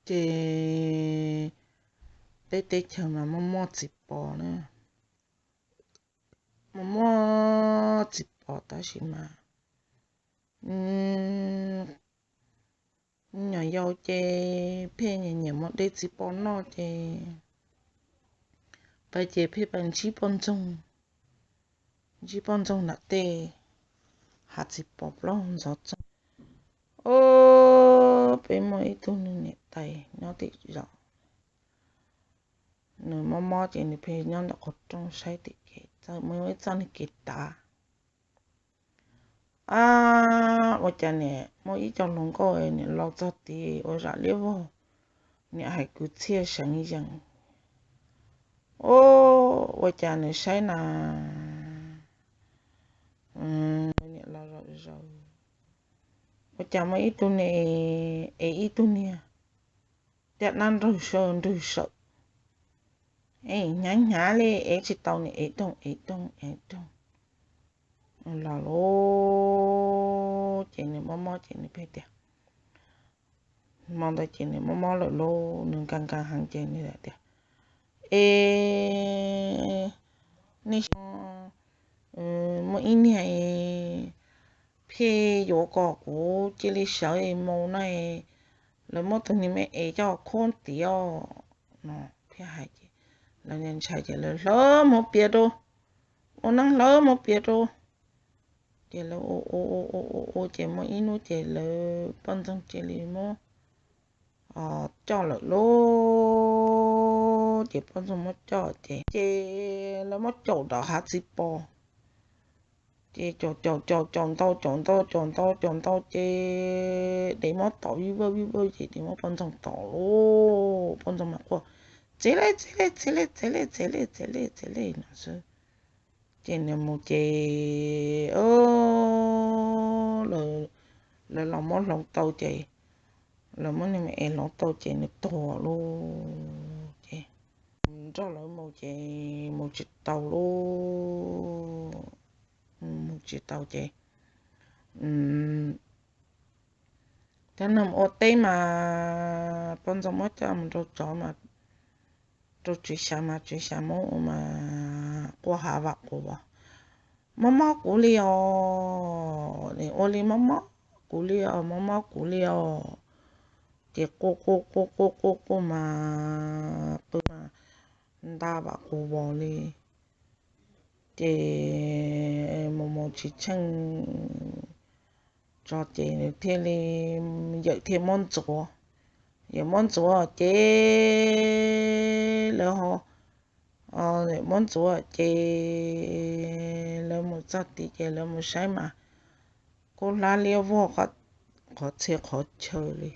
Ces peb teb chaws mas muaj muaj txiv pos na, muaj muaj txiv pos tab sis mas nyuam yaus ces pheej nyiam nyiam mus de txiv pos noj ces pais ces pheej pais ntsib poj ntxoog, ntsib poj ntxoog nram tej hav txiv pos plaub ntxov txoog. Ob peb muaj ib tug nws niam tais nyob tim zos, nws mob mob ces nws pheej nyob ntawm qhov rooj saib tim kev, muaj ib txoj niag kev tav. Ab, ua cas niam muaj ib co hluas nkauj niam los txog tid ua zam liab vog, niam hais kwv txhiaj seev yees. Ua cas nws saib na, niam los zaum zaws, ua cas muaj ib tug niag ev ib tug niag tiaj dab nraug saw nrwg sawm, hnyav hnyav li ev tsis tau, niam ev doog ev doog ev doog los lauj. Ces nws mob mob ces nws pheej tias, hmo ntawd ces nws mob mob lawm lauj, nws nkag nkag heev ces nws tias, Es nej, muaj ib niag pheej yuav kom kuv cia li sawv mus no, lawv muab tus niag me es coj khuab tiav no. Pheej hais ces lawv ntshai ces lawv hlawv hmoov pias rau, ua neeb hlawv hmoov pias rau. Ces lawv ua ua ua ces muaj ib hnub ces lawv poj ntxoog cia li muab coj lawm lauj. Ces poj ntxoog muab coj ces, ces lawv muab caum nram hav txiv pos. Ces caum caum caum caum ntau caum ntau caum ntau caum ntau ces dev muab tom vij vawj vij vawj ces dev muab poj ntxoog tom lauj. Poj ntxoog mas quaj, Txev li, txev li, txev li, txev li, txev li, txev li, txev li no xwb. Ces nws mus ces lawv los muab hloov tau ces, lawv muab niag me es hloov tau ces nws tuag lauj. Ces nrog lawv mus ces mus tsis tau lauj, mus tsis tau ces thiab neeg ua teb mas poj ntxoog muab coj mus rau tsov mas, rau tswv xya mas tswv xya muab ua mas quaj hav vam quv vos, Mob mob kuv li os, ua li mob mob kuv li os, mob mob kuv li os. Ces quaj quaj quaj quaj quaj quaj mas qw mas nta vam quv vos li. Ces mus mus tsis tsheej tso ces nws thiaj li, yawm thiaj muab ntxuav. Yawm muab ntxuav ces lawv ho, yawm muab ntxuav ces lawv mus txog tid ces lawv mus saib mas kub hlab liab vog qhov txhia qhov chaw li.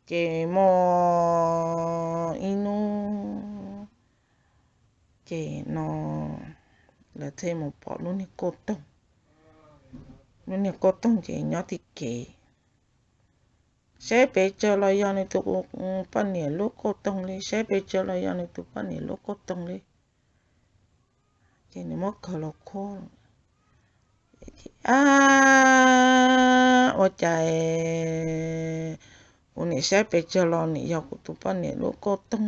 Ces muaj ib hnub ces no lawv thiaj mus pom lub niag kauj toog. Lub niag kauj toog ces nyob tim kev. Saib pes tsawg los yog nws tus poj niam lub kauj toog li, saib pes tsawg los yog nws tus poj niam lub kauj toog li. Ces nws muab khaws los khuab. Ab, ua cas kuv niam saib pes tsawg los nws yog kuv tus poj niam lub kauj toog,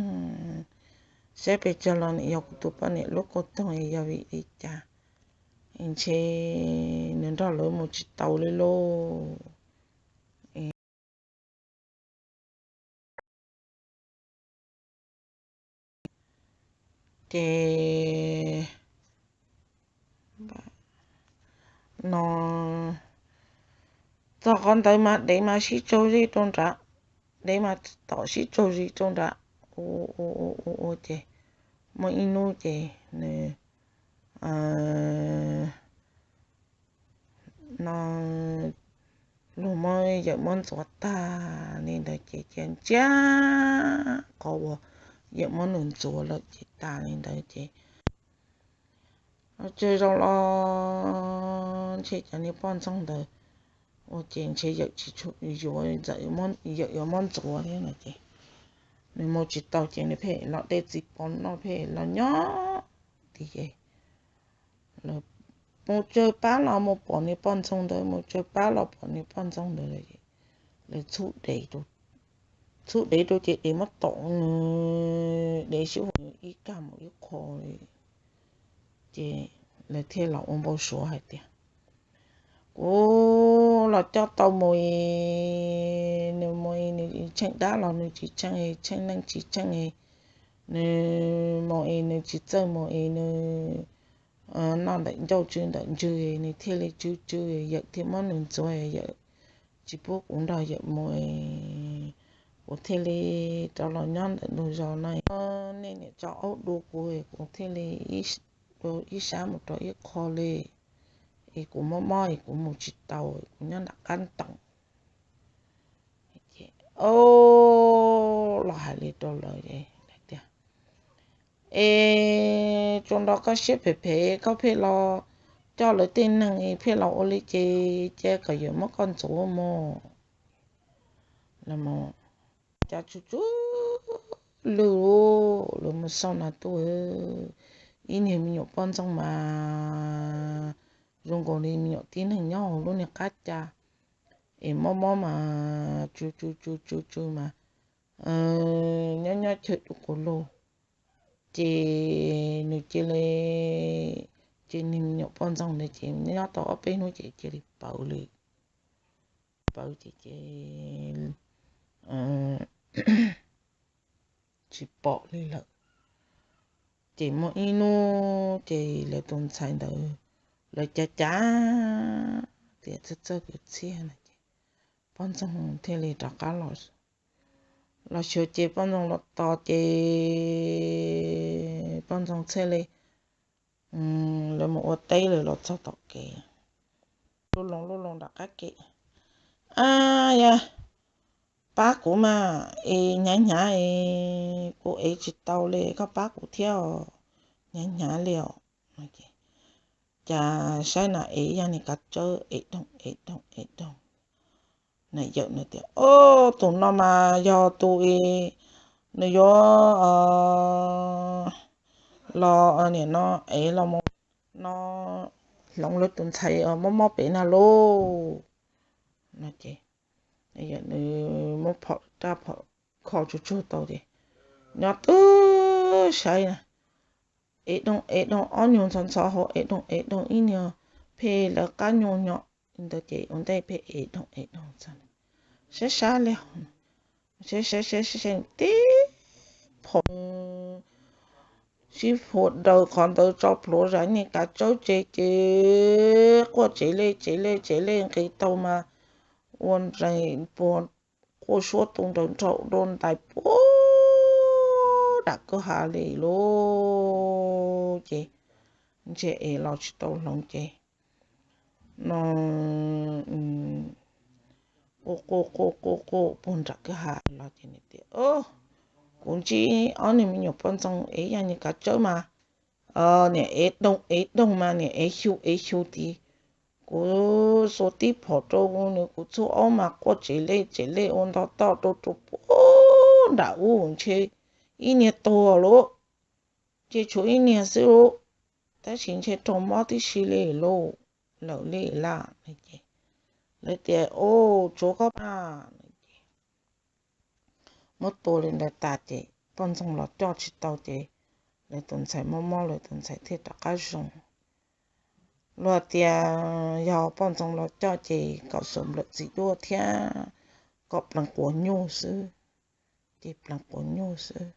saib pes tsawg los nws yog kuv tus poj niam lub kauj toog, yog vim li cas ntshe nws nrog lawv mus tsis tau li lauj. Ces no txog qhov ntawd mas dev mas sib tsaug zis rau nrad, dev mas tom sib tsaug zis rau nrad. Ua ua ua ua ces muaj ib hnub ces nws no luag muab yawm muab ntxuav tag li ntawd ces cia ntsiag qhov uas yawm muab nws ntxuav lawm ces tas li ntawd ces tsawg zaus los ntshe cov niag poj ntxoog ntawd ua ces ntshe yawm tsis tshua yuav, yawm yuav muab ntxuav thiab no ces nws mus tsis tau ces nws pheej los de txiv pos noj pheej los nyob tid ces mus tsawg pab los mus pom niag poj ntxoog ntawd, mus tsawg pab los pom niag poj ntxoog ntawd lawm, lawv txhub dev rau txhub dev rau ces dev muab tom nws, dev sib haum ib kag mus ib qho li. Ces lawv thiaj los ua npau suav hais tias, kuv los coj tau mus es nws mus es nws tsheej dab los nws tsis tsheej, tsheej neeg tsis tsheej, nws mus es nws tsis txawj mus es nws noj ntawm ncauj tsw ntawm ntswg, nws thiaj li tsw tsw, yawm thiaj muab nws ntxuav, yawm tsis pub kuv nrog yawm mus, kuv thiaj li rov los nyob ntawm ntug zos no. Nej niam tso aub dua kuv, kuv thiaj li ib sab mus rau ib qho li, es kuv mob mob es kuv mus tsis tau, kuv nyob nram qab ntoos. Ces los hais li rau lawv tias, es tsuas nrog koj siab phem phem koj pheej los coj lawv tej neeg pheej los ua li ces cia kom yawm muab koj ntxuav mus. Cas tsuj tsuj lwj, lawv mus xauj na tuaj, ib niag me nyuam poj ntxoog mas zoo nkaus li me nyuam tib neeg nyob hauv lub niag qab ca, es mob mob mas tsw tsw tsw tsw tsw mas nyob nyob chaw dub quas lug. Ces nws cia li, ces niag me nyuam poj ntxoog ntawd ces nyob tau ob peb hnub ces cia li pauv li, pauv ces ces tsis pom li lawm. Ces muaj ib hnub ces lawv tus ntxhais ntawd, lawv cav cav tias txawj txawj kwv txhiaj no ces poj ntxoog thiaj li rov qab los, los xyuas ces poj ntxoog los tos ces poj ntxoog thiaj li, lawv mus ua teb lawm los txog tom kev, lub loo lub loo nram qab kev, a, yog pab kuv mas es hnyav hnyav es kuv ev tsis tau li, koj pab kuv thiab os, hnyav hnyav li os. Cas saib na ev ib yam niag kav tsawb ev doog ev doog ev doog. Na yawm nws tias, o, tus no mas yog tus es nws yuav los nim no ev los mus no hloov lawv tus ntxhais mob mob pem na lauj. No ces nws muab phom raj phom kho tsuag tsuag tau ces nyob twb saib na, ev doog ev doog ob nyuag ntxhov ntxhov hauv ev doog ev doog ib nyuag phem lawv qab nyuag nyo ntawd ces ua ntej phem ev doog ev doog txog saib sab li saib saib saib saib tib phom sib phuam daws qhov ntawd tso plhuav zam niag kav tsawb tsev ces quaj tsev lej tsev lej tsev lej nqis tau mas ua nrees puag quaj suab tu nraws nraum dua ntais puag nram kwj ha li lauj. Ces ntshe ev los tsis tau hloov ces no quaj quaj quaj quaj quaj puag nram kwj ha los ces nws tias, kuv ntsib ob niag me nyuam poj ntxoog ev yam niag kav tsawb mas niam ev doog ev doog mas niam ev xyu ev xyu tid. Kuv xuas tib phom rau nws kuv txhua aub mas quaj tsev lej tsev lej ua ntog toj rau rau puag nram ub ntshe ib niag tuag lauj, ntshe tshuav ib niag xwb lauj, tab sis ntshe raug mob tib si li lauj, lawm li lawm. Lawv tias, u, tsuav koj pab. Muab tua li ntawd tas ces poj ntxoog los coj tsis tau ces lawv tus ntxhais mob mob lawv tus ntxhais thiaj rov qab zoo. Luag tias yog poj ntxoog los coj ces kom xuas nplawm txiv duaj thiab kom pleev quav nyuj xwb, ces pleev quav nyuj xwb.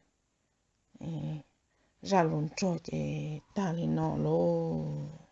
Zaj lus nrog ces tag li no lauj.